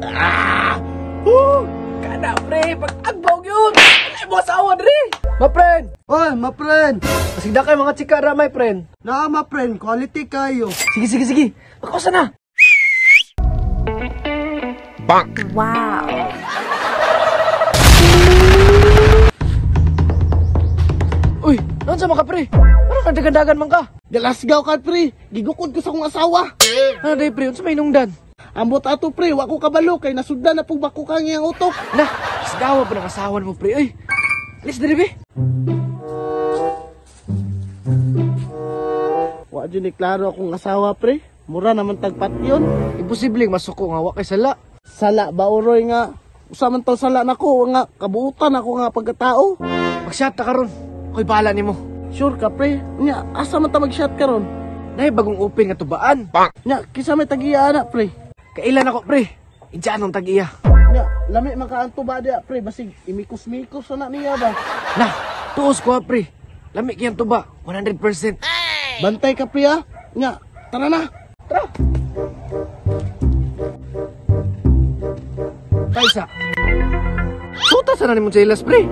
Ah! Woo! Kana pre, pag-agbaw yun! Wala mo asawa dre! Ma friend! Oy, ma friend! Masigda kayo mga chika ra, my friend. Naa ma friend, quality kayo. Sige, sige, sige. Magkausa na. Bonk. Wow. Uy, noon sa mga pre? Parang nagdagandagan man ka. Galasgaw ka pre, gigukod ko sa kong asawa. Ano day pre, unsa may inungdan? Ambot ato pre, wa ko kabalo kay nasudlan na pug bako kang iyang utok. Nah, isgawa pa ng asawa mo pre, uy. Alis diri be. Wa jud ni klaro akong asawa pre. Mura naman tagpat yun. Imposible masuko nga wa kay sala. Sala ba uroy nga? Usa man taw sala nako nga kabuutan ako nga pagkatao. Mag-shot ta karon. Ako'y bahala nimo. Sure ka pre? Nya asa man ta mag-shot karon? Nay bagong open nga tubaan. Nya kinsa may tag-iya ana pre? Kailan ako pre? Idyan ang tag-iya. Nya lami man ka ang tuba diya pre, basig imikos-mikos na niya ba. Nah, tuos ko ha, pre. Lami kayang tuba, 100%. Bantay ka pre ha. Nya tara na. Tara. Kaisa. Suta sa na nimo chilas pre.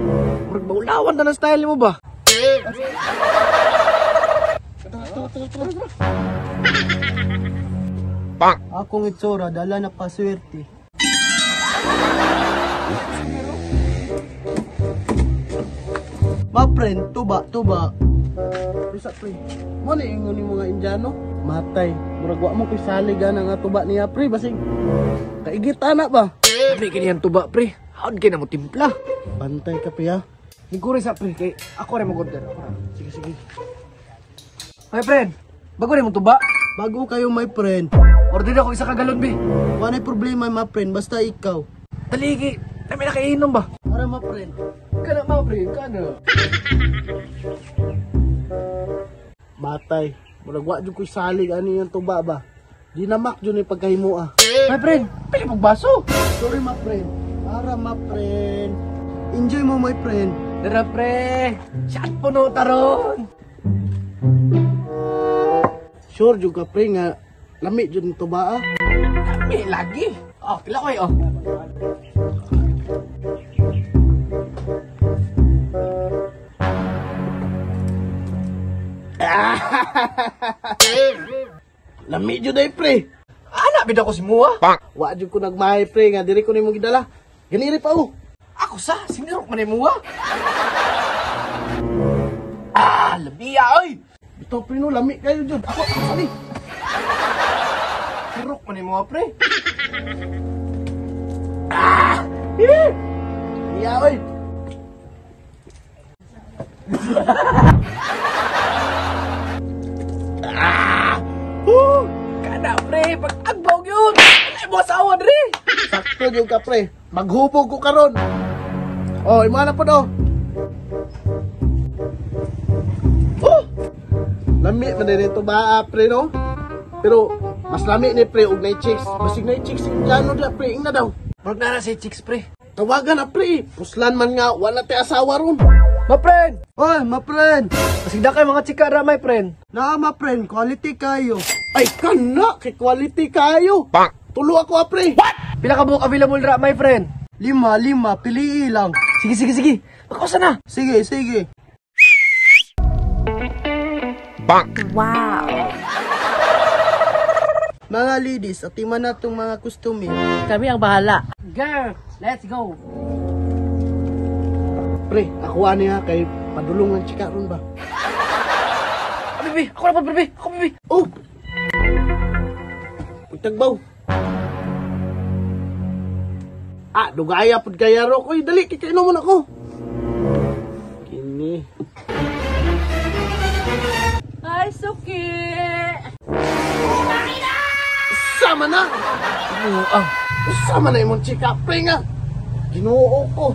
Murag baulawan ta na style mo ba? Tara tara tara tara. Bonk. Akong itsura dala na paswerte. Ma friend, tuba, tuba. Bisa pre. Mo ni ingon ni mga Indiano, matay. Murag wa mo koy salig ana nga tuba niya pre, basig kaigit ana ba. Lami kini ang tuba pre. Haod kay na mo timpla. Bantay ka pre ha. Niguri sa pre kay ako ra mo order. Sige sige. My friend, bago rin mo tuba. Bago kayo my friend. Order ako isa ka galon be. Wala problema my friend, basta ikaw. Taligi, nami nakainom ba? Ara my friend. Kana ma pre, kana. Matay. Murag wa jud koy salig ani yung tuba ba. Dinamak jud ni pagkahimua. My friend, pili pag baso. Sorry my friend. Ara my friend. Enjoy mo my friend. Dara pre, shot puno taron. Sure jud ka pre nga lami jud ni tuba ah. Lami lagi. Oh, pila ko oh. Lami jud ay pre. Ana bid ako si Mua. Bonk. Wa jud ko nagmahay pre nga diri ko nimo gidala. Ganiri pa oh. Ako sa sinirok man ni Mua. Ah, labiya oy. Bitaw pre no lami kayo jud. Ako ako sali. Sirok man ni Mua pre. Ah! Iya oy. Ah! Woo! Kana pre, pag agbaw yun. Wala mo asawa dre. Sakto jud ka pre. Maghubog ko karon. Oh, imo na pod oh. Oh! Lami man diri to ba pre no? Pero mas lami ni pre og nay chicks. Basig nay chicks Indiano dia pre, ingna daw. Murag na si chicks pre. Tawagan na pre. Puslan man nga wala tay asawa ron. Ma friend! Oy, ma friend. Masigda kayo mga chika ra, my friend. Naa ma friend, quality kayo. Ay kana, kay quality kayo. Bonk. Tulo ako ah, pre. What? Pila ka buok available ra, my friend? Lima, lima, pili lang. Sige, sige, sige. Magkausa na. Sige, sige. Bonk. Wow. Mga ladies, atiman na tong mga customer. Kami ang bahala. Girl, let's go. Pre, ako ani ha, kay padulong ng chika ron ba? Ah, bibi, ako na po, bibi. Ako, bibi. Oh! Pagtagbaw. Ah, dugaya pud kaya ro. Uy, dali, kikainom mo na ko. Kini. Ay, suki! Sama na! Ah. Sama na imong chika, pre nga. Ginoo ko.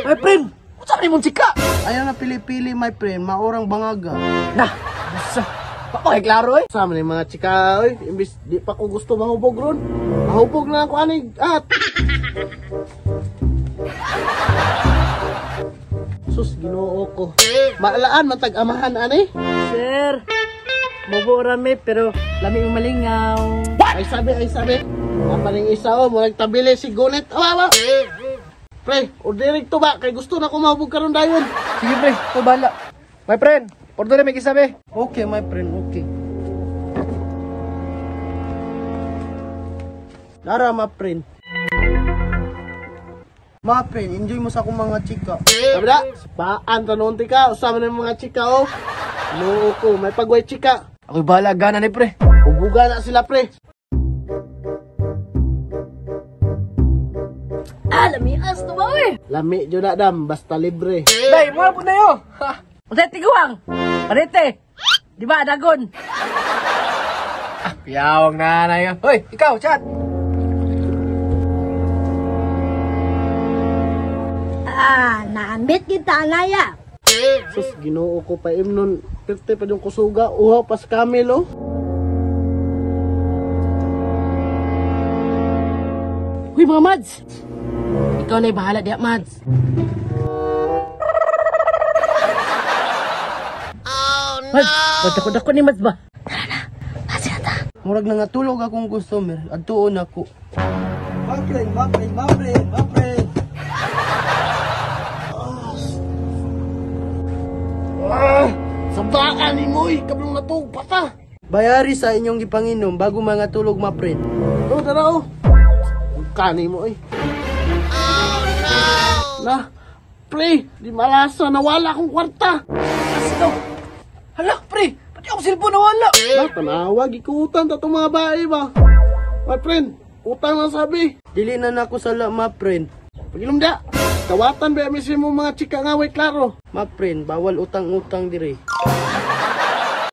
My friend, unsa man imong chika? Ayaw na pili-pili, my friend. Maorang bangaga. Nah, usa. Pa kay klaro eh. Sama na yung mga chika, oy. Imbis di pa ko gusto mahubog ron. Mahubog na ako ani at. Sus, Ginoo ko. Maalaan man tag-amahan ani. Sir, mubo rami pero lami mo malingaw. What? Ay sabi, ay sabi. Napaning isa oh, murag tabili si Gunet. Awa, awa. Pre, orderig to ba? Kay gusto na ko mahubog karon dayon. Sige pre, ikaw bahala. My friend, order na may isa be. Okay, my friend, okay. Nara, my friend. Ma friend, enjoy mo sa akong mga chika. Sabi na, paan tanong ka, usama na yung mga chika oh. Noo ko, may pagway chika. Ako'y bahala gana ni pre. Ubuga na sila pre. Ah, lamias to ba eh. Lami jud na dam, basta libre. Day, mura po na yo. Ha. Unsay tiguang? Parete. Di ba dagon? Piyawang nanay. Hoy, ikaw, chat. Ah, naambit kita anaya. Sus, Ginoo ko pa imnon. Pirte pa yung kusuga, uhaw pas camel oh. Uy, mga Mads. Ikaw na'y bahala diha, Mads. Oh, no! Mads, dako-dako ni Mads ba? Tara na, pasi na ta. Murag nangatulog akong customer, adtuon ako. Ma friend, ma friend, ma friend, ma friend. Ah, sabaan ni Moy, kablong natug pata. Bayari sa inyong gipanginom bago mga tulog ma friend. Oh, tara oh. Kani mo eh. Oh no. Na, pre, di malasa nawala akong kwarta. Asto. Hala, pre. Pati akong cellphone nawala. Na, tanawag, ikutan ta itong mga bae ba? My friend, utang lang sabi. Dili na nako sala ma friend. Pagilom da, kawatan ba misin mo mga chika nga way klaro. Ma friend, bawal utang-utang dire.